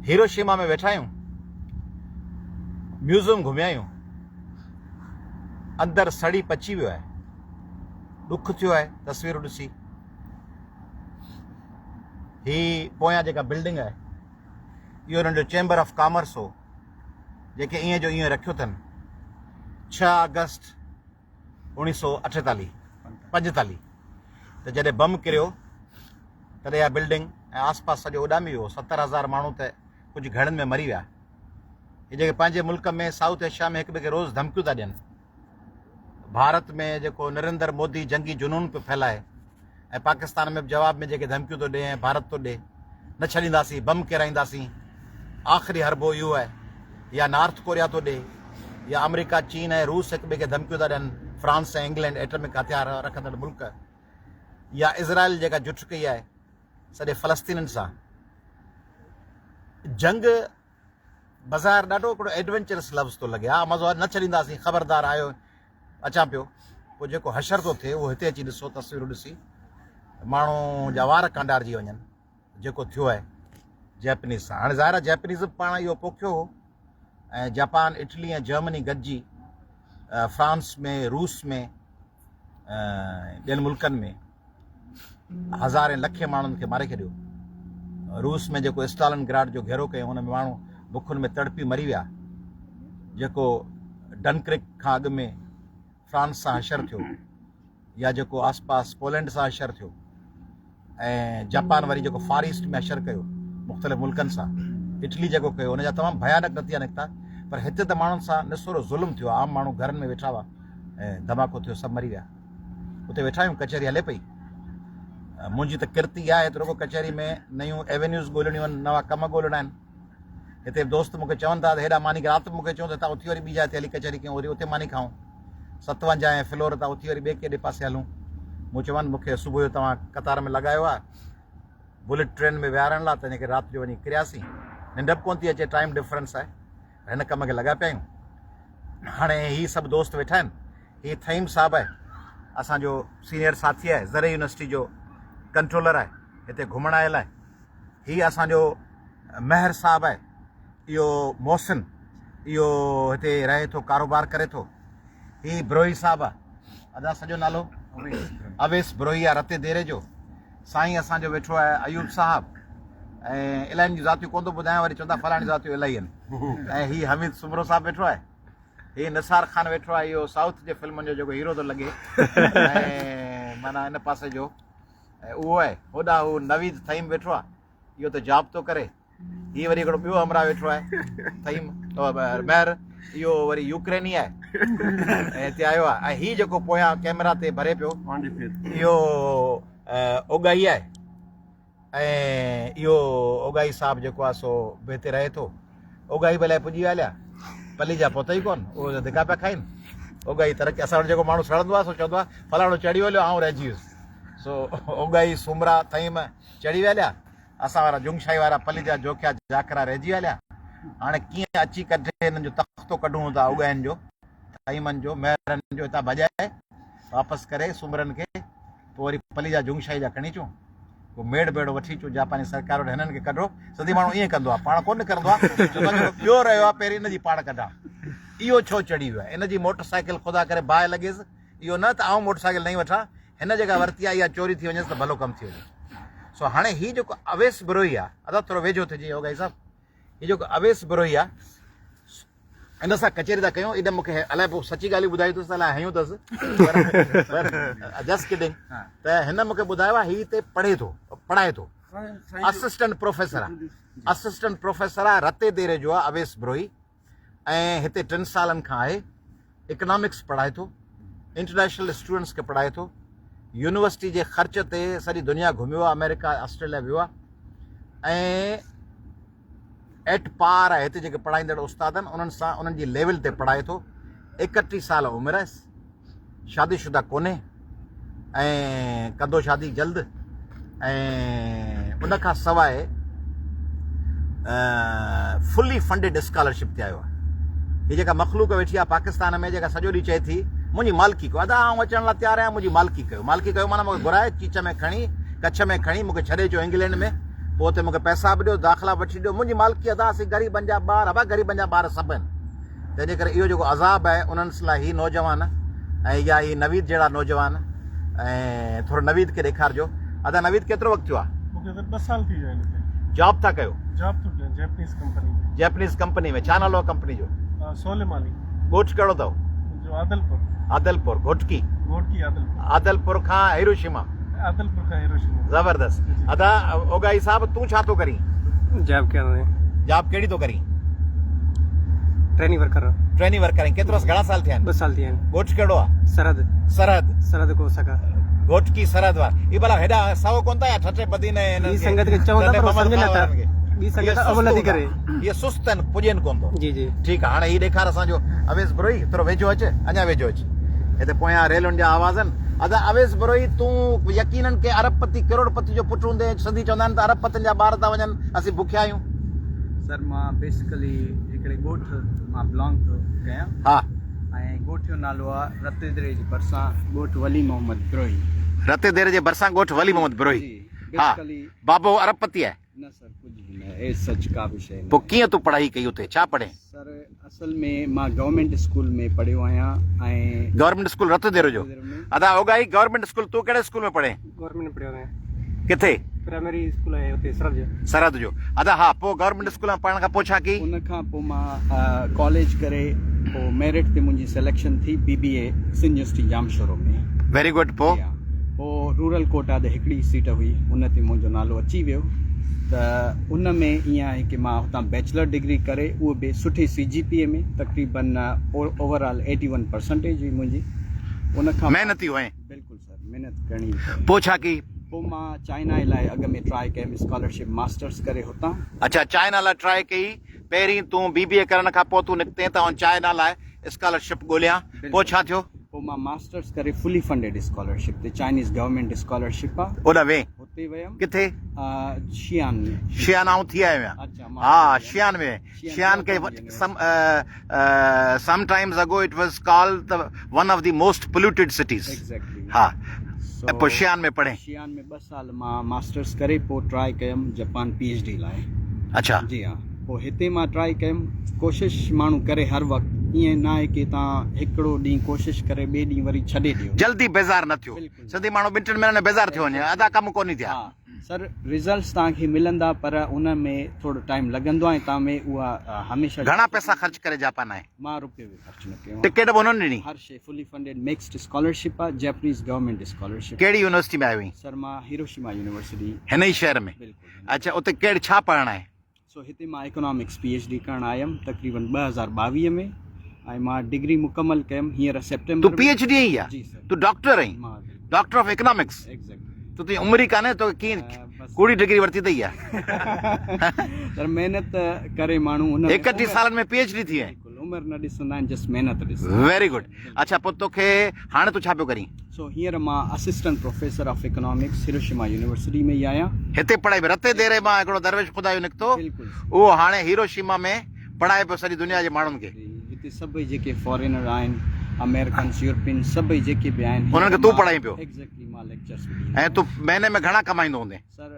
Hiroshima ۾ ويٺا آهيون، museum گهميا آهيون، اندر سڙي پچي ويو آهي، ڏک ٿيو آهي تصويرون ڏسي. هي پويان جيڪا بلڊنگ آهي اهو انهن جو چيمبر آف ڪامرس هو، جيڪي ائين جو ائين رکيو اٿن. 6 آگسٽ 1948 45 ته جڏهن بم ڪريو تڏهن اها بلڊنگ ۽ آس پاس سڄو اڏامي ويو. 70,000 ماڻهو ته ڪجهه گهڙين ۾ مري ويا. هي جيڪي پنهنجي ملڪ ۾ سائوٿ ايشيا ۾ هڪ ٻئي کي روز ڌمڪيون ٿا ڏين، ڀارت ۾ جيڪو نريندر مودي جنگي جنون پيو ڦهلائي ۽ پاڪستان ۾ به جواب ۾ جيڪي ڌمڪيون ٿو ڏي ۽ ڀارت ٿو ڏي، نه ڇڏينداسين، بم ڪيرائينداسين، آخري حربو اهو آهي، يا نارٿ ڪوريا ٿو ڏي، يا آمريڪا، چين ۽ روس هڪ ٻئي کي ڌمڪيون ٿا ڏين، فرانس ۽ انگلينڊ ايٽمڪ هٿيار رکندڙ ملڪ، يا اسرائيل جيڪا جٺ ڪئي آهي سڄي فلسطينين سان جنگ. بظاهر ڏاڍو هڪڙو ايڊونچرس لفظ ٿو لڳي. ها مزو نه ڇڏينداسين، خبردار آيو اچان پيو. پوء جيڪو حشر ٿو ٿئي اهو هتي اچي ڏسو، تصويرون ڏسي ماڻهو جا وار ڪانڊارجي وڃن جيڪو ٿيو آهي جيپنيز سان. هاڻي ظاهر آهي جيپنيز به پاڻ اهو پوکيو هو ۽ جاپان، اٽلي ۽ جرمني گڏجي فرانس ۾، روس ۾ ۽ ٻين ملڪن ۾ هزارين لکين ماڻهن کي ماري ڇڏيو. روس ۾ جيڪو اسٽالن گراڊ جو گهيرو ڪيو ان ۾ ماڻهو بکن ۾ تڙپي مري ويا. جيڪو ڊنڪرڪ کان اڳ ۾ فرانس سان حشر ٿيو يا جيڪو آس پاس پولينڊ سان حشر ٿيو ۽ جاپان وري جيڪو فار ايسٽ ۾ حشر ڪيو مختلف ملڪن سان، اٽلي جيڪو ڪيو ان جا تمام ڀيانڪ نتيجا نڪتا. پر هتي ته ماڻهن سان نسورو ظلم ٿيو، عام ماڻهو گهرن ۾ ويٺا هئا ۽ ڌماڪو ٿيو سڀ مري ويا. اتي ويٺا آهيون ڪچهري هلي پئي. منهنجي ته ڪرت اها آهي ته رڳو ڪچهري ۾ نيون ايونيوز ڳولڻيون آهن، نوان ڪم ڳولڻا آهن. هتي به دوست مون کي چون ٿا ته هيڏانهن ماني رات به مون کي چون ته هتان اٿي وري ٻي جاء تي هلي ڪچهري ڪيون، وري اتي ماني کائون. 57 هين فلور تان اٿي وري ٻئي ڪيڏي پاسي هلون. مون چيومان مون کي صبح جو توهان قطار ۾ لڳايو آهي بليٽ ٽرين ۾ ويهارڻ لاء، تنهن ڪري رات جو وڃي ڪرياسين. ننڊ به ڪونه ٿي اچي، ٽائيم ڊفرنس آهي. هن ڪم کي لڳا پيا آهيون. هاڻي هي سڀ دوست ويٺا آهن. هي ٿهيم صاحب آهي، اسان جو سينيئر ساٿي آهي، زرعي يونيورسٽي جو ڪنٽرولر آهي، هتي گهمڻ آيل آهي. هي اسان جو مهر صاحب آهي، اهو محسن، اهو هتي رهي ٿو، ڪاروبار ڪري ٿو. هي بروهي صاحب آهي، ادا سڄو نالو اويس بروهي آهي، رتي ديري جو. سائين اسان جو ويٺو آهي ايوب صاحب، ۽ الائين جون ذاتيون ڪونه ٿو ٻڌايان، وري چوندا فلاڻي ذاتيون الائي آهن. ۽ هي حميد سومرو صاحب ويٺو آهي. هي نثار خان ويٺو آهي، اهو سائوٿ جي فلمن جو جيڪو هيرو ٿو لڳي ۽ معنيٰ ان پاسي جو اهو آهي. هوڏانهن هو نويد ٿهيم ويٺو آهي، اهو ته جاب ٿو ڪري. هي وري هڪڙو ٻيو همراهه ويٺو آهي ٿهيم مهر، اهو وري يوڪريني آهي ۽ هتي آيو آهي. ۽ هي جيڪو پويان ڪئميرا تي ڀري پيو اهو اوڳاهي آهي، ۽ اهو اوڳاهي صاحب جيڪو آهي سو به هتي رهي ٿو. اوڳاهي به الائي پڄي ويا هليا، پلي جا پهتا ئي ڪونه، اهو ته ڌڪا پيا کائين. اوڳاهي ترقي اسان وٽ جيڪو ماڻهو سڙندو آهي سو چوندو آهي فلاڻو چڙهي ويو هليو آئون رهجي ويس. سو اوڳاهي سومرا ٿهيم چڙهي ويا هليا، اسان وارا جنگشاهي وارا پلي جا جوکيا جاکرا رهجي ويا هليا. هاڻي ڪيئن اچي ڪڍي هنن جو تختو ڪڍون ٿا اوڳاهين جو، ٿهيمن جو، مهرن جو، هتان ڀڄائي واپس ڪري سومرن کي پوء وري پلي جا جنگشاهي جا کڻي اچون، ڪو ميڙ ٻيڙو وٺي اچون جاپاني سرڪار وٽ هنن کي ڪڍو. سنڌي ماڻهو ائين ڪندو آهي، پاڻ ڪونه نڪرندو آهي، چوندو آهي جيڪو ٻيو رهيو آهي پهرين ان جي پاڻ ڪڍان. اهو ڇو چڙهي ويو آهي؟ ان جي موٽر سائيڪل خدا ڪري باهه لڳيس، اهو نه ته آئون موٽر سائيڪل نئين وٺان، هن جيڪا ورتي آهي اها چوري ٿي وڃيس ته ڀلو ڪم ٿي وڃي. سو هاڻي هي جيڪو اويس بروهي آهي، ادا ٿورو ويجهو ٿجي اوڳاهي صاحب، هي جيڪو اويس بروهي آهي ان سان ڪچهري ٿا ڪيون. ايڏا مونکي الائي پوء سچي ڳالهيون ٻڌايون اٿس الائي هنيون اٿس، پر جسٽ ڪڊنگ. ته هن مونکي ٻڌايو آهي هي هتي پڙهي ٿو، پڙهائي ٿو، اسسٽنٽ پروفيسر آهي، اسسٽنٽ پروفيسر آهي، رتي ديري جو آهي اويس بروهي، ۽ هتي 3 سالن کان آهي. اڪنامڪس پڙهائي ٿو، انٽرنيشنل اسٽوڊنٽس کي پڙهائي ٿو، يونيورسٽي جي خرچ تي سڄي دنيا گهميو آهي، آمريڪا آسٽريليا ويو آهي، ۽ ايٽ پار آهي هتي جيڪي پڙهائيندڙ استاد آهن انهن سان انهن جي ليول تي پڙهائي ٿو. 31 سال عمر آهيس، شادي شده ڪونهي ۽ ڪندو شادي جلد. ۽ ان کان سواء فلي فنڊيڊ اسڪالرشپ تي آيو آهي. هي جيڪا مخلوق ويٺي آهي پاڪستان ۾ جيڪا سڄو ڏينهن چئي ٿي منهنجي مالڪي ڪيو، ادا آئون اچڻ لاء تيار آهيان منهنجي مالڪي ڪيو، مالڪي ڪيو معنيٰ مونکي گهرائي چيچ ۾ کڻي ڪڇ ۾ کڻي مونکي ڇڏي اچو انگلينڊ ۾ پوء اتي مون کي پئسا به ڏيو، داخلا به وٺي ڏيو، منهنجي مالڪي ادا اسين غريبن جا ٻار، ابا غريبن جا ٻار سڀ آهن. تنهن جي ڪري اهو جيڪو عذاب آهي انهن لاء هي نوجوان ۽ يا هي نويد جهڙا نوجوان ۽ ٿورو نويد کي ڏيکارجو. ادا نويد ڪيترو وقت ٿيو آهي؟ مون کي سر ٻه سال ٿي ويا آهن هتي. جاب ٿا ڪيو؟ جاب ٿو ڪيان جيپنيز ڪمپني ۾. جيپنيز ڪمپني ۾ ڇا نالو آهي ڪمپني جو؟ سوليماني. ڳوٺ ڪهڙو اٿو؟ منهنجو عادلپور. عادلپور گهوٽڪي. گهوٽڪي عادلپور. عادلپور کان هيروشيما. عادلپور کان هيروشيما. زبردست ادا اوڳاهي صاحب تون ڇا ٿو ڪرين؟ جاب ڪيان ٿو. جاب ڪهڙي ٿو ڪرين؟ Trainee worker. ٽريني ورڪر آهين ڪيترو گهڻا سال ٿيا آهن؟ ٻه سال ٿيا آهن. ڳوٺ ڪهڙو آهي؟ سرحد. سرحد. سرحد ڪو سگا. گهوٽڪي سرحد وار. هي ڀلا هيڏا سائو ڪونه ٿا يا ٺٽي بدين ۽ هنن کي. ٻي سنگت کي چون ٿا پر سمجهن نه ٿا. ٻي سنگت عمل نٿي ڪري. هي سست آهن پڄين ڪونه ٿو. جي جي. ٺيڪ آهي هاڻي هي ڏيکار اسان جو اويس بروهي ٿورو ويجهو اچ اڃا ويجهو اچ. هتي پويان ريلن جا آواز آهن. ادا اويس بروهي تون يقينن ڪنهن ارب پتي ڪروڙ پتي جو پٽ هوندين سنڌي چوندا آهن ته ارب پتين جا ٻار ٿا وڃن اسين بکيا آهيون. سر مان بيسيڪلي هڪڙي ڳوٺ مان بلانگ ٿو ڪيان ها. ۽ ڳوٺ جو نالو آ رتيديري جي ڀرسان ڳوٺ ولي محمد بروهي. رتيديري جي ڀرسان ڳوٺ ولي محمد بروهي. جي ها بيسيڪلي. بابو ارب پتي آهي. نه سر ڪجهه به نه ايز سچ ڪا به شيء نه پوء آهي. ڪيئن تون پڙهائي ڪئي اتي ڇا پڙهين؟ سر اصل ۾ مان گورنمينٽ اسڪول ۾ پڙهيو آهيان ۽. گورنمينٽ اسڪول رتيديرو جو. ادا اوڳاهي گورنمينٽ اسڪول تون ڪهڙي اسڪول ۾ پڙهين؟ گورنمينٽ ۾ پڙهيو آهيان. ڪٿي؟ پرائمري اسڪول آهي اتي سرحد جو. سرحد جو. ادا ها پوء گورنمينٽ اسڪول مان پڙهڻ کان پوء ڇا ڪيئي؟ ان کان پوء مان ڪاليج ڪري پوء ميرٽ تي منهنجي سليڪشن ٿي B B A Sindh university Jamshoro ۾. Very good پوء؟ جي ها پوء رورل ڪوٽا تي هڪڙي سيٽ هئي ان تي منهنجو نالو اچي ويو ته ان ۾ ائين آهي ڪي مان هتان بيچلر ڊگري ڪري اهو به سٺي سي جي پي اي ۾ تقريبن over all eighty one percentage هئي منهنجي ان کان محنتي هئين. بلڪل سر محنت ڪرڻي ئي پئي. پوء ڇا ڪئي؟ پوء مان چائنا لاء اڳ ۾ ٽرائي ڪيم اسڪالرشپ ماسٽرس ڪري هتان. اڇا چائنا لاء ٽرائي ڪئي پهرين تون بي بي اي ڪرڻ کان پوء تون نڪتين ته آئون چائنا لاء اسڪالرشپ ڳوليان پوء ڇا ٿيو؟ پوء مان ماسٽرس ڪري فلي فنڊيڊ اسڪالرشپ تي چائنيز گورنمينٽ اسڪالرشپ آ. اوڏانهن وئين؟ هتي ويم. ڪٿي؟ شيان ۾. شيان آئون ٿي آيو آهيان. اڇا مان ها شيان ۾ وئين. شيان کي some times ago it was called the one of the most polluted cities. ها پوء شيان ۾ پڙهين. شيان ۾ ٻه سال مان ماسٽرس ڪري پوء ٽرائي ڪيم جپان پي ايڇ ڊي لاء. اڇا. جي ها پوء هتي مان ٽرائي ڪيم ڪوشش ماڻهو ڪري هر وقت ائين نه آهي ڪي تان هڪڙو ڏينهن ڪوشش ڪري ٻئي ڏينهن وري ڇڏي ڏيو. جلدي بيزار نه ٿيو. سنڌي ماڻهو ٻن ٽن مهينن ۾ بيزار ٿيو وڃي ادا ڪم ڪونهي ٿيا. ها سر رزلٽس توهان کي ملندا پر ان ۾ ٿورو ٽائيم لڳندو ۽ توهان ۾ اها هميشه گهڻا پئسا خرچ ڪري جاپان آئين؟ مان روپيو به خرچ نه ڪيو آهي. ٽڪيٽ به انهن ڏني؟ هر شي فلي فنڊيڊ مڪسڊ اسڪالرشپ آهي جيپنيز گورنمينٽ اسڪالرشپ. ڪهڙي يونيورسٽي ۾ آيو آهين؟ سر مان هيروشيما يونيورسٽي. هن ئي شهر ۾؟ بلڪل. اڇا اتي ڪهڙي ڇا پڙهڻ آئين؟ سو هتي مان ايڪنامڪس پي ايڇ ڊي ڪرڻ آيم تقريبن 2022 ۾ ۽ مان ڊگري مڪمل ڪيم هينئر سيپٽمبر تون پي ايڇ ڊي آهين يا جي سر تون ڊاڪٽر آهين مان ڊاڪٽر آف ايڪنامڪس ايگزيڪٽلي تو تنهنجي عمر ئي ڪانهي توکي ڪيئن ڪوڙي ڊگري ورتي اٿئي يا سر محنت ڪري ماڻهو ان 31 سالن ۾ پي ايڇ ڊي ٿي آهين بلڪل عمر نه ڏسندا آهن جسٽ محنت ڏسندا آهن. ويري گڊ اڇا پوء توکي هاڻي تون ڇا پيو ڪرين؟ سو هينئر مان assistant professor of economics Hiroshima university ۾ ئي آهيان. هتي پڙهائي به رتي ديري مان هڪڙو درويش خدا جو نڪتو بلڪل اهو هاڻي هيروشيما ۾ پڙهائي پيو سڄي دنيا جي ماڻهن کي. هتي سڀئي جيڪي فارينر آهن آمريڪنس يورپين سڀئي جيڪي به آهن انهن کي تون پڙهائين پيو. ايگزيڪٽلي مان ليڪچرس به ڏيندو ۽ تون مهيني ۾ گهڻا ڪمائيندو هوندين؟ سر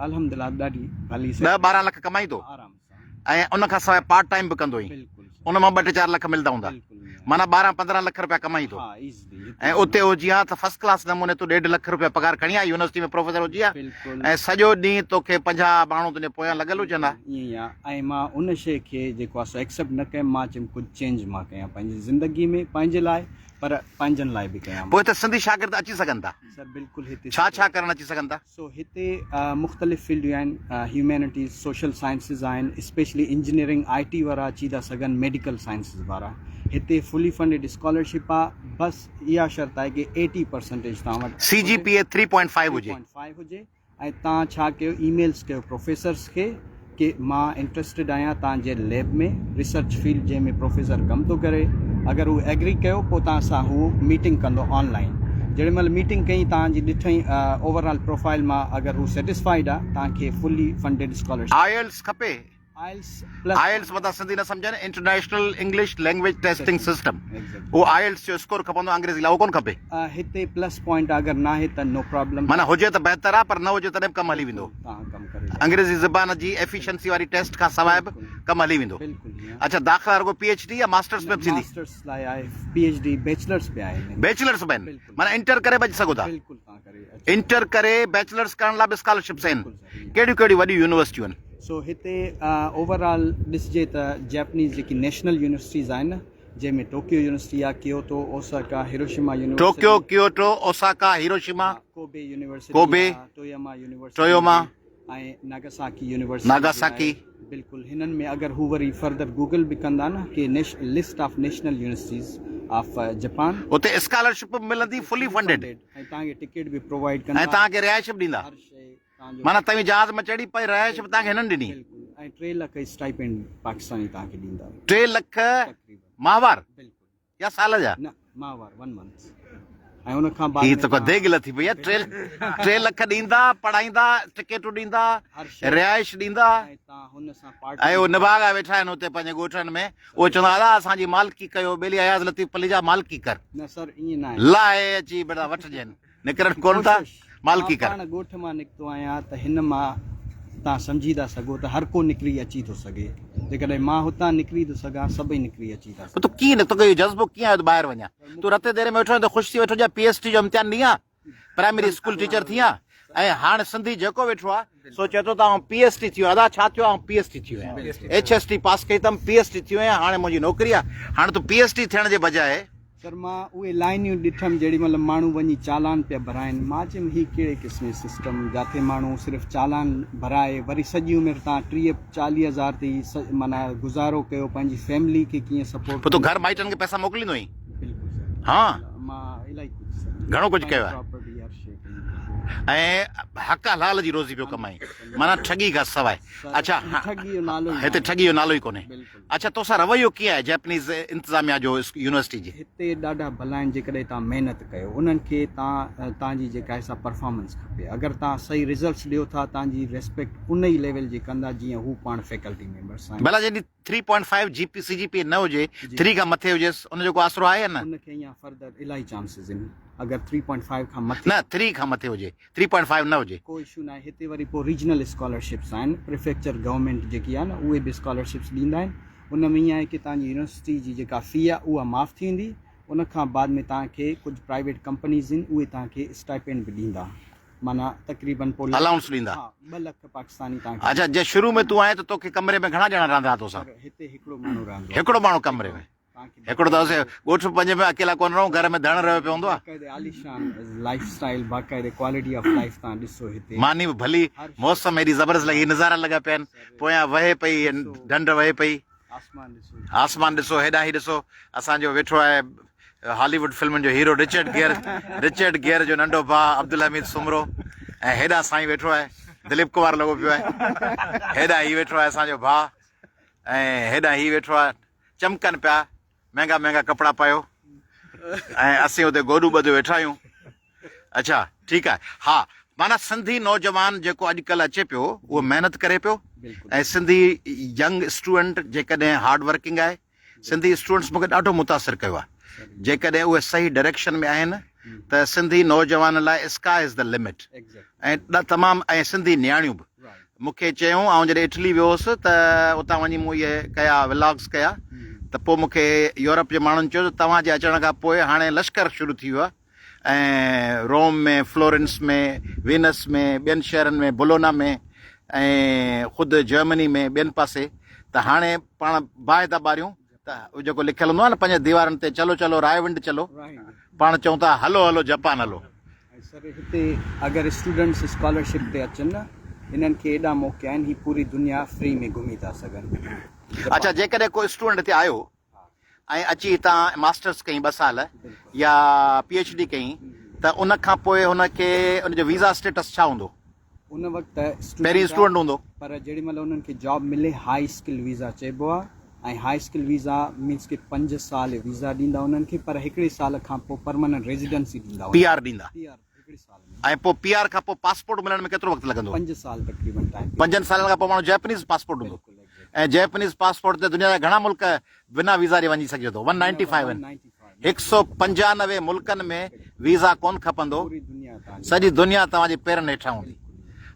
الحمدلله ڏاڍي ڀلي ڏهه 12 لک ڪمائين ٿو؟ آرام سان. ۽ ان کان سواء پارٽ ٽائيم به ڪندو هئين ان مان ٻه ٽي چار لک ملدا هوندا معنيٰ 12 15 لک روپيا ڪمائين ٿو ۽ اتي هجي ها ته فرسٽ ڪلاس نموني تون ڏيڍ لک روپيا پگهار کڻي ها يونيورسٽي ۾ پروفيسر هجي ها ۽ سڄو ڏينهن توکي 50 ماڻهو تنهنجي پويان لڳل هجن ها. ائين ئي آ ۽ مان ان شيء کي جيڪو آ سو ايڪسيپٽ نه ڪيم مان چيم ڪجهه چينج مان ڪيان پنهنجي زندگي ۾ پنهنجي لاء پر پنهنجن لاء به ڪيان. پوء هتي سنڌي شاگرد اچي سگهن ٿا؟ سر بلڪل هتي ڇا ڇا ڪرڻ اچي سگهن ٿا؟ سو هتي مختلف فيلڊيون آهن هيومينٽيز، سوشل سائنسز آهن اسپيشلي انجنيئرنگ، آء ٽي وارا اچي ٿا سگهن ميڊيڪل سائنسز وارا هتي فلي فنڊيڊ اسڪالرشپ آ بس اها شرط آهي ڪي ايٽي پرسنٽيج توهان وٽ سي جي پي اي ٿري پوائنٽ فائيو هجي. ٿري پوائنٽ فائيو هجي ۽ توهان ڇا ڪيو اي ميلز ڪيو پروفيسرز کي ڪي مان انٽريسٽيڊ آهيان توهان جي ليب ۾ ريسرچ فيلڊ جنهن ۾ پروفيسر ڪم ٿو ڪري اگر هو ايگري ڪيو پوء توهان سان هو ميٽنگ ڪندو آن لائين جهڙي مهل ميٽنگ ڪئي توهان جي ڏٺئي اوور آل پروفائل مان اگر هو سيٽسفائيڊ آهي توهان کي فلي فنڊيڊ اسڪالرشپ. آئيلٽس کپي؟ آئلس پلس آئلس متان سنڌي نه سمجهن international English language testing system اهو آئلس جو اسڪور کپندو انگريزي لاء اهو ڪونه کپي. هتي پلس پوائنٽ اگر ناهي ته نو پرابلم. معنيٰ هجي ته بهتر آهي پر نه هجي تڏهن به ڪم هلي ويندو. توهان ڪم ڪري سگهو. انگريزي زبان جي ايفيشنسي واري ٽيسٽ کان سواء به ڪم هلي ويندو. بلڪل. اڇا داخلا رڳو پي ايڇ ڊي يا ماسٽرس ۾ به ٿيندي؟ ماسٽرس لاء آهي پي ايڇ ڊي بيچلرس به آهن. بيچلرس به آهن بلڪل. معنيٰ انٽر ڪري به اچي سگهو ٿا. بلڪل توهان ڪري اچي. انٽر ڪري بيچلرس ڪرڻ لاء به اسڪالرشپس آهن. بلڪل سر. ڪهڙيون ڪهڙيون وڏيون يونيورسٽيون آهن؟ سو هتي اوور آل ڏسجي ته جيپنيز جيڪي نيشنل يونيورسٽيز آهن نه جنهن ۾ ٽوڪيو يونيورسٽي آهي Kyoto, Osaka, Hiroshima university, Tokyo, Kyoto, Osaka, Hiroshima, Kobe university, Kobe, Toyama university, Toyama, ۽ Nagasaki university, Nagasaki, بلڪل هنن ۾ اگر هو وري فردر گوگل به ڪندا نه ڪي list of national universities of Japan, اتي اسڪالرشپ به ملندي فلي فنڊيڊ ۽ توهان کي ٽڪيٽ به پرووائيڊ ڪندا ۽ توهان کي رهائش به ڏيندا. هر شيء توهان جو معنيٰ توهين جهاز ۾ چڙهي پئي رهائش به توهان کي هنن ڏني. بلڪل ۽ 3 لک اسٽائپينڊ پاڪستاني توهان کي ڏيندا. 3 لک تقريبن ماهوار بلڪل يا سال جا؟ نه ماهوار 1 منٿ ۽ ان کان بعد هي ۾ ته ڪا توهان ديڳ لٿي پئي آهي 3 لک ڏيندا پڙهائيندا ٽڪيٽون ڏيندا هر شيء رهائش ڏيندا ۽ توهان هن سان پارٽي ۽ اهي نڀاڳا ويٺا آهن اتي پنهنجي ڳوٺن ۾ اهي چوندا ادا اسان جي مالڪي ڪيو ٻيلي اياز لطيف پليجا مالڪي ڪر نه سر ائين ناهي لاهي اچي بيٺا وٺجين نڪرن ڪونه ٿا، مالڪي ڪر. مان پاڻ ڳوٺ مان نڪتو آهيان ته هن مان توهان سمجهي ٿا سگهو ته هر ڪو نڪري اچي ٿو سگهي. جيڪڏهن مان هتان نڪري ٿو سگهان سڀئي نڪري اچي ٿا پوء تون سگهن. ڪيئن نڪتو؟ توکي اهو جذبو ڪيئن آيو ته ٻاهر وڃان؟ تون رتي ديري ۾ ويٺو آهين ته خوش ٿي ويٺو هجين پي ايس ٽي جو امتحان ڏين ها، پرائمري اسڪول ٽيچر ٿين ها ۽ هاڻ سنڌي جيڪو ويٺو آهي سو چئي ٿو ته آئون پي ايس ٽي ٿي ويو آهيان. ادا ڇا ٿيو؟ آئون پي ايس ٽي ٿي ويو آهيان. ايڇ ايس ٽي پاس ڪئي اٿم، پي ايس ٽي ٿي ويو آهيان، هاڻي منهنجي نوڪري آهي. هاڻ تون پي ايس ٽي ٿيڻ جي بجاء سر مان اهي لائنيون ڏٺم جيڏي مهل ماڻهو وڃي چالان پيا ڀرائن مان چيم هي ڪهڙي قسم جي سسٽم جاٿي ماڻهو صرف چالان ڀرائي وري سڄي عمر تان 30 40 هزار تي ئي معنيٰ گذارو ڪيو پنهنجي فيملي کي ڪيئن سپورٽ پوء تون گهر مائٽن کي پئسا موڪليندو آهين؟ بلڪل سر ها مان الائي ڪجهه سر گهڻو ڪجهه ڪيو آهي پراپرٽي هر شي ڪئي ۽ حق حلال جي روزي پيو ڪمائين معنيٰ ٺڳي کان سواء اڇا ٺڳي جو نالو ئي هتي ٺڳي جو نالو ئي ڪونهي بلڪل اڇا توسان رويو ڪيئن آهي جيپنيز انتظاميا جو يونيورسٽي جي؟ هتي ڏاڍا ڀلا آهن جيڪڏهن توهان محنت ڪيو انهن کي توهان توهان جي جيڪا آهي سا پرفارمنس کپي اگر توهان صحيح رزلٽس ڏيو ٿا توهان جي ريسپيڪٽ ان ئي ليول جي ڪندا جيئن هو پاڻ فيڪلٽي ميمبرس آهن. ڀلا جيڏي three point five G P C G P نه هجي ٿري کان مٿي هجيس ان جو ڪو آسرو آهي يا نه؟ ان کي اڃا فردر الاهي چانسز آهن اگر ٿري پوائنٽ فائيو کان مٿي. نه ٿري کان مٿي هجي ٿري پوائنٽ فائيو نه هجي. ڪو اشو ناهي هتي وري پوء ريجنل اسڪالرشپس آهن پريفيڪچر گورنمينٽ جيڪي آهي نه اهي به اسڪالرشپس ڏيندا آهن ان ۾ ائين آهي ڪي توهان جي يونيورسٽي جي جيڪا في آهي اها معاف ٿي ويندي ان کان بعد ۾ توهان کي ڪجهه پرائيويٽ ڪمپنيز آهن اهي توهان کي اسٽائپينڊ به ڏيندا معنيٰ تقريبن پوء الائونس ڏيندا ها ٻه لک پاڪستاني توهان کي اڇا جي شروع ۾ تون آئين ته توکي ڪمري ۾ گهڻا ڄڻا رهندا هئا توسان؟ سر هتي هڪڙو ماڻهو رهندو آهي هڪڙو ماڻهو ڪمري ۾ هڪڙو ته اسين ڳوٺ پنهنجي ۾ اڪيلا ڪونه رهون گهر ۾ ڌڻ رهيو پيو هوندو آهي. باقاعدي عاليشان لائيف اسٽائيل باقاعدي ڪوالٽي آف لائيف تان ڏسو هتي. ماني به ڀلي موسم ايڏي زبردست لڳي نظارا لڳا پيا آهن پويان وهي پئي ڍنڍ وهي پئي. آسمان ڏسو. آسمان ڏسو هيڏانهن هي ڏسو اسان جو ويٺو آهي هالي ووڊ فلمن جو hero Richard Gere Richard Gere جو ننڍو ڀاء عبدالحميد سومرو ۽ هيڏانهن سائين ويٺو آهي دليپ ڪمار لڳو پيو آهي هيڏانهن هي ويٺو آهي اسان جو ڀاء ۽ هيڏانهن هي ويٺو آهي چمڪن پيا مهنگا مهنگا ڪپڙا پايو ۽ اسين اتي گوڏون ٻڌيو ويٺا آهيون اڇا ٺيڪ آهي ها معنيٰ سنڌي نوجوان جيڪو اڄڪلهه اچي پيو اهو محنت ڪري پيو ۽ سنڌي ينگ اسٽوڊنٽ جيڪڏهن هارڊ ورڪنگ آهي سنڌي اسٽوڊنٽس مونکي ڏاڍو متاثر ڪيو آهي جيڪڏهن اهي صحيح ڊائريڪشن ۾ آهن ته سنڌي نوجوان لاء اسڪاء از the limit ۽ تمام ۽ سنڌي نياڻيون به مون کي چيائون، آئون جڏهن اٽلي ويو هوس ته اتان وڃي مون اهي ڪيا ولاگز ڪيا ته پوء مون کي يورپ جي ماڻهن چيو ته توهان جي اچڻ کان پوء هاڻي لشڪر شروع ٿي ويو آهي ۽ روم ۾ فلورنس ۾ وينس ۾ ٻين شهرن ۾ بولونا ۾ ۽ خود جرمني ۾ ٻين پاسي ته هاڻي پاڻ باهه ٿا ٻاريون ته جيڪو لکيل هوندو آهي نه پنهنجي ديوارن تي چلو چلو رائي ونڊ چلو پاڻ چئون ٿا هلو هلو جپان هلو. ۽ سر هتي اگر اسٽوڊنٽس اسڪالرشپ تي اچن نه هنن کي ايڏا موقعا آهن هي پوري دنيا فري ۾ گهمي ٿا سگهن. اڇا جيڪڏهن ڪو اسٽوڊنٽ هتي آيو ۽ اچي هتان ماسٽرس ڪئين ٻه سال يا پي ايڇ ڊي ڪئين ته ان کان پوء هن کي ان جو ويزا اسٽيٽس ڇا هوندو؟ ان وقت ته پهرين اسٽوڊنٽ هوندو. پر جيڏي مهل انهن کي جاب ملي هاء اسڪل ويزا چئبو آ ۽ هاء اسڪل ويزا مينس ڪي پنج سال ويزا ڏيندا انهن کي پر هڪڙي سال کان پوء پرماننٽ ريزيڊنسي ڏيندا پي آر ڏيندا. پي آر هڪڙي سال ۾. ۽ پوء پي آر کان پوء پاسپورٽ ملڻ ۾ ڪيترو وقت لڳندو؟ پنج سال تقريبن ٽائيم. پنجن سالن کان پوء ماڻهو جيپنيز پاسپورٽ هوندو. ۽ جئپنيز پاسپورٽ تي دنيا جا گهڻا ملڪ بنا ويزا جي وڃي سگهجي ٿو. ون نائنٽي فائيو آهن. هڪ سو پنجانوي ملڪن ۾ ويزا ڪونه کپندو. سڄي دنيا توهان جي پيرن هيٺان هوندي.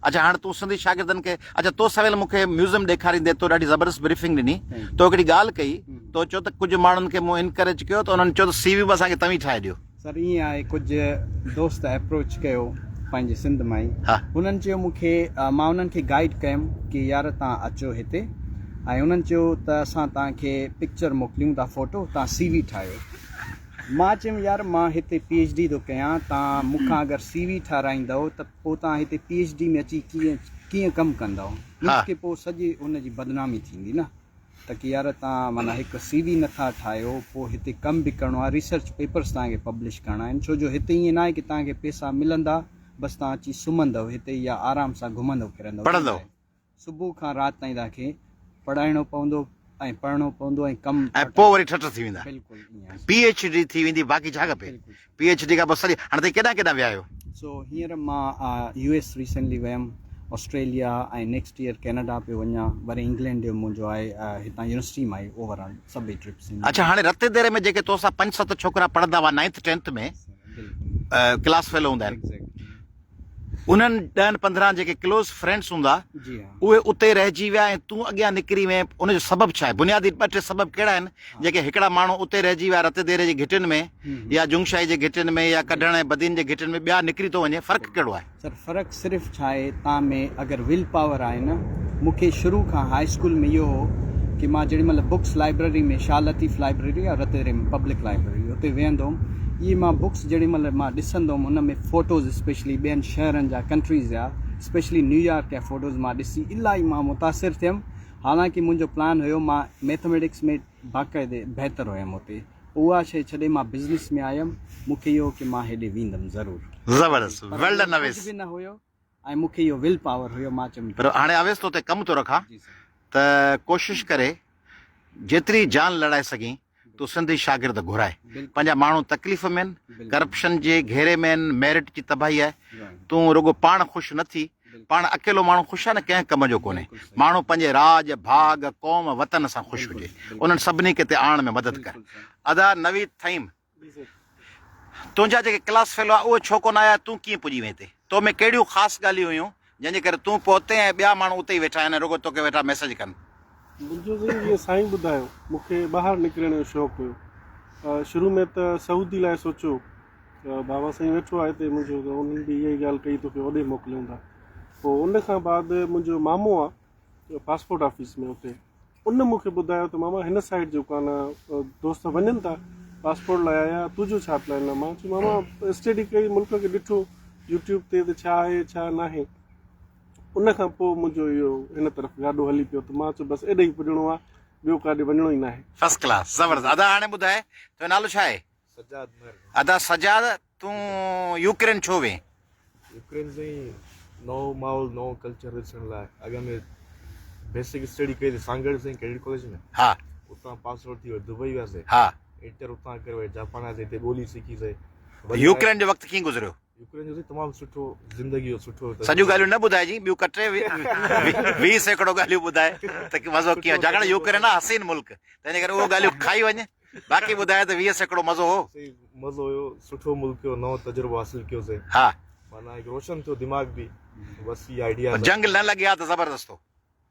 اڇا هاڻ تون سنڌي شاگردن کي اڇا تو سويل مون کي ميوزم ڏيکاريندي تو ڏاڍي زبردست بريفنگ ڏني. تو هڪڙي ڳالهه ڪئي تو چيو ته ڪجهه ماڻهن کي مون انڪريج ڪيو ته انهن چيو ته سي وي به اسان کي توهين ٺاهي ڏيو. سر ائين آهي ڪجهه دوست ايپروچ ڪيو پنهنجي سنڌ مان ئي هنن چيو مون کي مان انهن کي گائيڊ ڪيم ڪي يار تان اچو هتي ۽ انهن چيو ته اسان تان کي پڪچر موڪليون ٿا فوٽو تان سي وي ٺاهيو مان چيم يار مان هتي پي ايڇ ڊي ٿو ڪيان تان مون کان اگر سي وي ٺاراهيندؤ ته پوء تان هتي پي ايڇ ڊي ۾ اچي ڪيئن ڪيئن ڪم ڪندؤ مينس ڪي پوء سڄي ان جي بدنامي ٿيندي نه. ته ڪي يار توهان معنيٰ هڪ سي وي نٿا ٺاهيو پوء هتي ڪم به ڪرڻو آهي ريسرچ پيپرس توهان کي پبلش ڪرڻا آهن ڇو جو هتي ائين ناهي ڪي توهان کي پيسا ملندا بس توهان اچي سمهندؤ هتي يا آرام سان گهمندؤ ڦرندؤ ائين پڙهندؤ. ناهي صبح کان رات تائين توهان کي پڙهائڻو پوندو ۽ پڙهڻو پوندو ۽ ڪم ۽ پوء وري ٺٺ ٿي ويندا. بلڪل ائين آهي. پي ايڇ ڊي ٿي ويندي باقي ڇا کپي. بلڪل. پي ايڇ ڊي کان پوء سڄي هاڻي تائين ڪيڏانهن ڪيڏانهن ويا آهيو؟ سو هينئر مان يو ايس ريسينٽلي ويم، آسٽريليا ۽ نيڪسٽ ايئر ڪينيڊا پيو وڃان، وري انگلينڊ جو منهنجو آهي هتان يونيورسٽي مان ئي اوور آل سڀئي ٽرپس آهن. اڇا هاڻي رتي ديري ۾ جيڪي توسان پنج ست ڇوڪرا پڙهندا هئا نائنٿ ٽينٿ ۾ ڪلاس فيلو هوندا آهن انهن ڏهن 15 جيڪي ڪلوز فرينڊس هوندا اهي اتي رهجي ويا ۽ تون اڳيان نڪري وئين ان جو سبب ڇا آهي بنيادي ٻه ٽي سبب ڪهڙا آهن جيڪي هڪڙا ماڻهو اتي رهجي ويا رتي ديري جي گهٽين ۾ يا جنگشاهي جي گهٽين ۾ يا ڪڍڻ ۽ بدين جي گهٽين ۾ ٻيا نڪري ٿو وڃي فرق ڪهڙو آهي؟ سر فرق صرف ڇا آهي تان ۾ اگر will power آهي نه مون کي شروع کان هاء اسڪول ۾ اهو هو ڪي مان جيڏي مهل books library ۾ Shah Latif library يا رتي ديري ۾ پبلڪ لائبريري اتي ويهندو هوم اهي مان بڪس جيڏي مهل مان ڏسندو هوم ان ۾ فوٽوز اسپيشلي ٻين شهرن جا ڪنٽريز جا اسپيشلي نيويارڪ جا فوٽوز مان ڏسي الاهي مان متاثر ٿيم حالانڪه منهنجو پلان هيو مان ميٿميٽڪس ۾ باقاعدي بهتر هيم اتي اها شيء ڇڏي مان بزنس ۾ آيم مون کي اهو ڪي مان هيڏي ويندم ضرور. زبردست پر ويل اهو ڊن اويس. ڪجهه به نه هيو ۽ مون کي اهو will power هيو مان چيم. پر هاڻي اويس تو تي ڪم ٿو رکان جي سر. ته ڪوشش ڪري جيتري جان لڙائي سگهين تون سنڌي شاگرد گهرائي پنهنجا ماڻهو تڪليف ۾ آهن ڪرپشن جي گهيري ۾ آهن ميرٽ جي تباهي آهي تون رڳو پاڻ خوش نه ٿي پاڻ اڪيلو ماڻهو خوش آهي نه ڪنهن ڪم جو ڪونهي ماڻهو پنهنجي راڄ ڀاڳ قوم وطن سان خوش هجي انهن سڀني کي هتي آڻڻ ۾ مدد ڪر ادا نويد ٿهيم تنهنجا جيڪي ڪلاس فيلو آ اهي ڇو ڪونه آيا تون ڪيئن پڄي وئين هتي تو ۾ ڪهڙيون خاص ڳالهيون هيون جنهن جي ڪري تون پهتين ۽ ٻيا ماڻهو اتي ئي ويٺا آهن ۽ رڳو توکي ويٺا ميسيج ڪن. منهنجو سائين جيئن سائين ٻڌايو مون کي ٻاهر نڪرڻ جو شوق هيو شروع ۾ ته سعودي لاء سوچيو ته بابا سائين ويٺو آهي هتي منهنجو ته انهن به اها ئي ڳالهه ڪئي توکي اوڏي موڪليون ٿا پوء ان کان بعد منهنجو مامو آ پاسپورٽ آفيس ۾ اتي ان مون کي ٻڌايو ته ماما هن سائيڊ جيڪو آ نه دوست وڃن ٿا پاسپورٽ لاء آيا تنهنجو ڇا پلان آ مان چيو ماما اسٽڊي ڪئي ملڪ کي ڏٺو يوٽيوب تي ته ڇا آهي ڇا ناهي ان کان پوء منهنجو اهو هن طرف گاڏو هلي پيو ته مان چيو بس ايڏي ئي پڄڻو آ ٻيو ڪاڏي وڃڻو ئي ناهي. فرسٽ ڪلاس زبردست ادا هاڻي ٻڌاء تنهنجو نالو ڇا آهي؟ سجاد مهر. ادا سجاد تون يوڪرين ڇو وئين؟ يوڪرين سائين نئون ماحول نئون ڪلچر ڏسڻ لاء اڳ ۾ بيسڪ اسٽڊي ڪئي سي سانگهڙ سائين ڪيڊٽ ڪاليج ۾ ها اتان پاس آئوٽ ٿي وري دبئي وياسي ها انٽر اتان ڪري وري جاپان آياسي هتي ٻولي سکي سي يوڪرين جو وقت ڪيئن گذريو؟ يوڪرين جو سائين تمام سٺو زندگي جو سٺو سڄيون ڳالهيون نه ٻڌائجي ٻيون ڪٽي 20% ڳالهيون ٻڌائي ته مزو ڪيئن ڇاڪاڻ يوڪرين آ حسين ملڪ تنهن ڪري اهو ڳالهيون کائي وڃ باقي ٻڌاء ته 20% مزو هو. سائين مزو هيو سٺو ملڪ هيو نئون تجربو حاصل ڪيو سين ها. معنيٰ هڪ روشن ٿيو دماغ به بس اها آئيڊيا پر جنگ نه لڳي ها ته زبردست هو.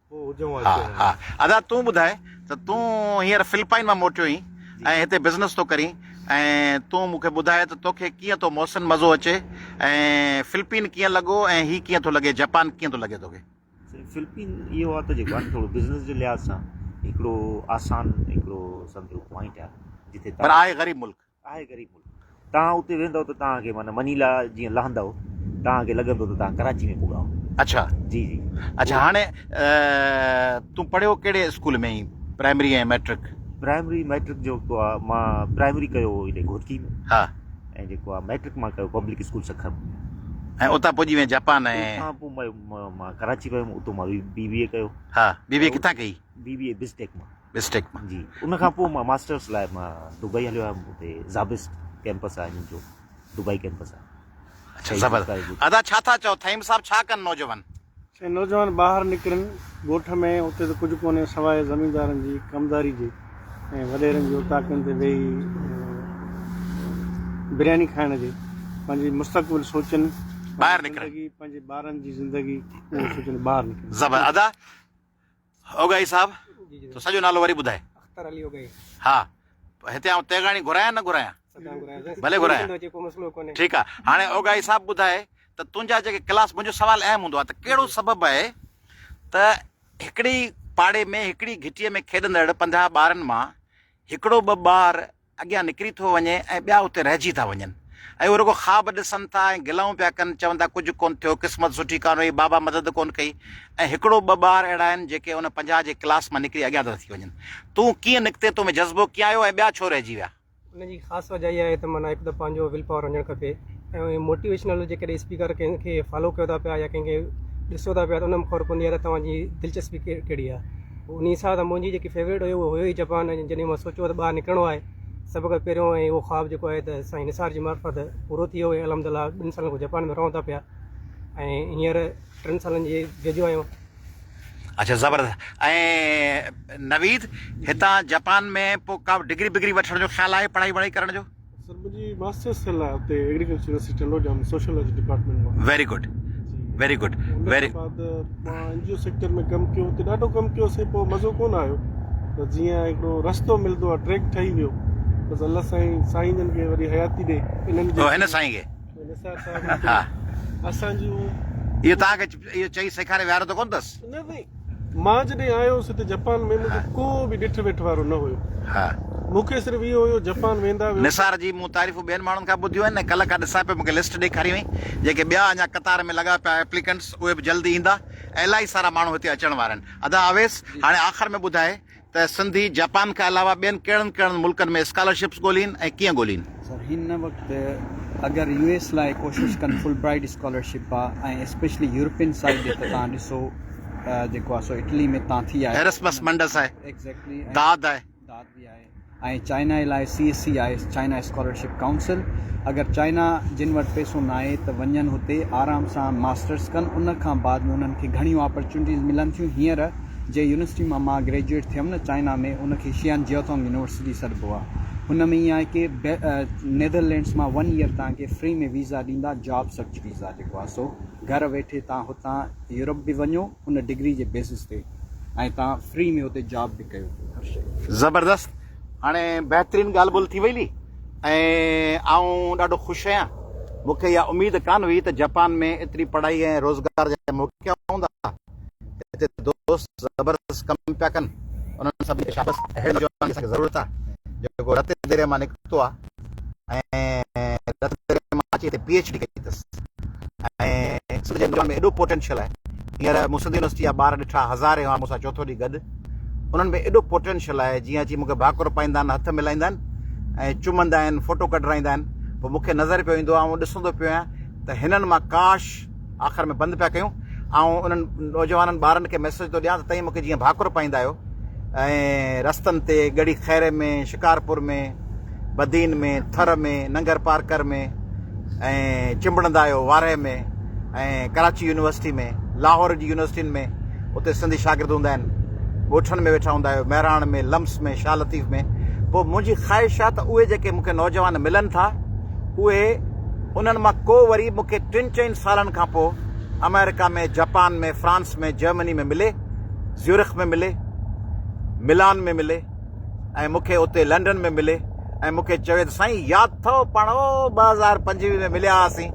پوء هجون ها ها ها ادا تون ٻڌاء ته تون هينئر فلپائن مان موٽيو آهين ۽ هتي بزنس ٿو ڪرين ۽ تون مون کي ٻڌاء ته توکي ڪيئن ٿو محسن مزو اچي ۽ فلپين ڪيئن لڳو ۽ هي ڪيئن ٿو لڳي جپان ڪيئن ٿو لڳي توکي. سائين فلپين اهو آهي ته جيڪو آهي نه ٿورو بزنس جي لحاظ سان هڪڙو آسان هڪڙو سمجهو پوائنٽ آهي جتي پر آهي غريب ملڪ. آهي غريب ملڪ توهان اتي ويندؤ ته توهان کي معنيٰ منيلا جيئن لهندؤ توهان کي لڳندو ته توهان ڪراچي ۾ پڳا آهيو. اڇا جي جي. اڇا هاڻي تون پڙهيو ڪهڙي اسڪول ۾ آهين پرائمري ۽ مئٽرڪ؟ پرائمري مئٽرڪ جيڪو آهي مان پرائمري ڪيو هو هتي گهوٽڪي ۾. ها. ۽ جيڪو آ مئٽرڪ مان ڪيو پبلڪ اسڪول سکر ۾. ۽ اتان پڄي وئين جاپان ۽. اتان پوء مان ڪراچي ويم اتو مان بي بي اي ڪيو. ها بي بي اي ڪٿان ڪئي؟ بي بي اي بزٽيڪ مان. بزٽيڪ مان. جي ان کان پوء مان ماسٽرس لاء مان دبئي هليو آيم اتي زابسٽ ڪيمپس آ انهن جو دبئي ڪيمپس آ. اڇا زبردست ادا ڇا ٿا چئو ٿهيم صاحب ڇا ڪن نوجوان؟ سائين نوجوان ٻاهر نڪرن ڳوٺ ۾ اتي ته ڪجهه ڪونهي سواء زميندارن جي ڪمداري جي ۽ وڏيرن جي اوطاقن تي ويهي برياني کائڻ جي پنهنجي مستقبل سوچن ٻاهر نڪرن زندگي پنهنجي ٻارن جي زندگي اهو سوچن ٻاهر نڪرن. زبر ادا اوڳاهي صاحب تو سڄو نالو وري ٻڌائي. اختر علي اوڳاهي. ها هتي آئون تيغاڻي گهرايان نه گهرايان؟ ڀلي گهرايان. ٺيڪ آ هاڻي اوڳاهي صاحب ٻڌائي ته تنهنجا جيڪي ڪلاس منهنجو سوال اهم هوندو آ ته ڪهڙو سبب آهي ته هڪڙي پاڙي ۾ هڪڙي گهٽيء ۾ کيڏندڙ 50 ٻارن مان هڪڙو ٻه ٻار اڳيان نڪري ٿو وڃي ۽ ٻيا اتي رهجي ٿا وڃن ۽ اهي رڳو خواب ڏسن ٿا ۽ گلائون پيا ڪن، چون ٿا ڪجهه ڪونه ٿيو، قسمت سٺي ڪانه هئي، بابا مدد ڪونه ڪئي ۽ هڪڙو ٻه ٻار اهڙا آهن جيڪي ان 50 جي ڪلاس مان نڪري اڳيان ٿا ٿي وڃن. تون ڪيئن نڪتين، تو ۾ جذبو ڪيئن آيو ۽ ٻيا ڇو رهجي ويا؟ ان جي خاص وجه اها آهي ته معنيٰ هڪ ته پنهنجو will power هجڻ کپي ۽ موٽيويشنل جيڪڏهن اسپيڪر ڪنهن کي فالو ڪيو ٿا پيا يا ڪنهن کي ڏسو ٿا پيا ته ان مان خبر پوندي آهي ته توهان جي دلچسپي ڪهڙي آهي. انهي حساب سان منهنجي جيڪي فيوريٽ هيو اهو هيو ئي جپان ۽ جڏهن مان سوچيو ته ٻاهر نڪرڻو آهي سڀ کان پهريون ۽ اهو خواب جيڪو آهي ته سائين نثار جي معرفت پورو ٿي ويو ۽ الحمد لله ٻن سالن کان جپان ۾ رهون ٿا پيا ۽ هينئر ٽن سالن جي ويجهو آهيون. اڇا زبردست ۽ نويد هتان جپان ۾ پوء ڪا ڊگري بگري وٺڻ جو خيال آهي پڙهائي وڙهائي ڪرڻ جو؟ سر منهنجي ماسٽرس ٿيل آهي اتي agriculture university Tando Jam sociology department مان. Very good very good very. ان کان بعد مان اين جي او سيڪٽر ۾ ڪم ڪيو اتي ڏاڍو ڪم ڪيو سين پوء مزو ڪونه آيو ته جيئن هڪڙو رستو ملندو آهي ٽريڪ ٺهي ويو بس الله سائين سائين جن کي وڏي حياتي ڏي انهن جي هن سائين کي نثار صاحب ها اسان جون اهو توهان کي اهو چئي سيکاري ويهاريو ته ڪونه اٿس. نه سائين مان جڏهن آيو هوس هتي جپان ۾ منهنجو ڪو به ڏٺ ويٺ وارو نه هيو. ها. مون کي صرف اهو هيو جپان ويندا ويو. نثار جي مون تعريفون ٻين ماڻهن کان ٻڌيون آهن ۽ ڪلهه کان ڏسان پيو مون کي لسٽ ڏيکاري هئي جيڪي ٻيا اڃا قطار ۾ لڳا پيا ايپليڪنٽس اهي به جلد ايندا ۽ الاهي سارا ماڻهو هتي اچڻ وارا آهن. ادا اويس هاڻي آخر ۾ ٻڌائي ته سنڌي جاپان کان علاوه ٻين ڪهڙن ڪهڙن ملڪن ۾ اسڪالرشپس ڳولين ۽ ڪيئن ڳولين؟ سر هن وقت اگر يو ايس لاء ڪوشش ڪن فل برائيٽ اسڪالرشپ آ ۽ اسپيشلي يورپين سائيڊ ڏي ته تان ڏسو جيڪو آ سو اٽلي ۾ تان ٿي آيا ايرسمس منڊس آهي ايگزيڪٽلي داد آهي. داد به آهي ۽ چائنا لاء سي ايس سي آهي چائنا اسڪالرشپ ڪائونسل اگر چائنا جن وٽ پئسو ناهي ته وڃن هتي آرام سان ماسٽرس ڪن ان کان بعد ۾ انهن کي گهڻيون آپرچونٽيز ملن ٿيون هينئر جنهن يونيورسٽي مان مان گريجوئيٽ ٿيم نه چائنا ۾ ان کي شيان جيوتونگ يونيورسٽي سڏبو آهي هن ۾ ائين آهي ڪي نيدرلينڊس مان ون ايئر توهان کي فري ۾ ويزا ڏيندا جاب سرچ ويزا جيڪو آهي سو گهر ويٺي توهان هتان يورپ به وڃو ان ڊگري جي بيسس تي ۽ توهان فري ۾ اتي جاب به ڪيو هر شي. زبردست هاڻي بهترين ڳالهه ٻولهه ٿي وئي لي ۽ آئون ڏاڍو خوش آهيان مون کي اها اميد ڪانه هئي ته جپان ۾ ايتري پڙهائي ۽ روزگار جا موقعا هوندا هتي دوست زبردست ڪم پيا ڪن انهن سڀني کي شابس اهڙي نوجوان جي اسان کي ضرورت آهي جيڪو رت ديري مان نڪتو آهي ۽ رت ديري مان اچي هتي پي ايڇ ڊي ڪئي اٿس ۽ سنڌ جي نوجوان ۾ ايڏو پوٽينشل آهي هينئر مون سنڌ يونيورسٽي جا ٻار ڏٺا هزارين هئا مون سان چوٿون ڏينهن گڏ انهن ۾ ايڏو پوٽينشل آهي جيئن اچي مون کي ڀاڪر پائيندا آهن هٿ ملائيندا آهن ۽ چمندا آهن فوٽو ڪڍرائيندا آهن پوء مون کي نظر پيو ايندو آهي آئون ڏسندو پيو آهيان ته هنن مان ڪاش آخر ۾ بند پيا ڪيون. آئون انهن نوجوانن ٻارن کي ميسيج ٿو ڏيان ته تئين مون کي جيئن ڀاڪر پائيندا آهيو ۽ رستن تي ڳڙهي خيري ۾ شڪارپور ۾ بدين ۾ ٿر ۾ ننگر پارڪر ۾ ۽ چنبڙندا آهيو وارهه ۾ ۽ ڪراچي يونيورسٽي ۾ لاهور جي يونيورسٽين ۾ اتي سنڌي شاگرد هوندا آهن ڳوٺن ۾ ويٺا هوندا آهيو مهراڻ ۾ لمس ۾ شاهه لطيف ۾ پوء منهنجي خواهش آهي ته اهي جيڪي مون کي نوجوان ملن ٿا اهي انهن مان ڪو وري مون کي ٽن چئن سالن کان پوء آمريڪا ۾، جاپان ۾، فرانس ۾، جرمني ۾ ملي، زيورخ ۾ ملي، ملان ۾ ملي ۽ مون کي اتي لنڊن ۾ ملي ۽ مون کي چوي ته سائين ياد اٿو پاڻ او 2025 ۾ مليا هئاسين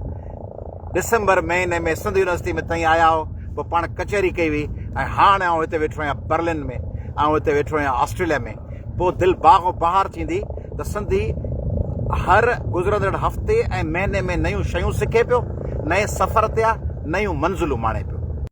ڊسمبر مهيني ۾ سنڌ يونيورسٽي ۾ تئين آيا هو پوء پاڻ ڪچهري ڪئي هئي ۽ هاڻ آئون هتي ويٺو آهيان برلن ۾ آئون هتي ويٺو آهيان آسٽريليا ۾. پوء دل باغ و بهار ٿيندي ته سنڌي هر گذرندڙ هفتي ۽ مهيني ۾ نيون شيون سکي پيو، نئين سفر تي آ، نيون منزلون ماڻي پيو.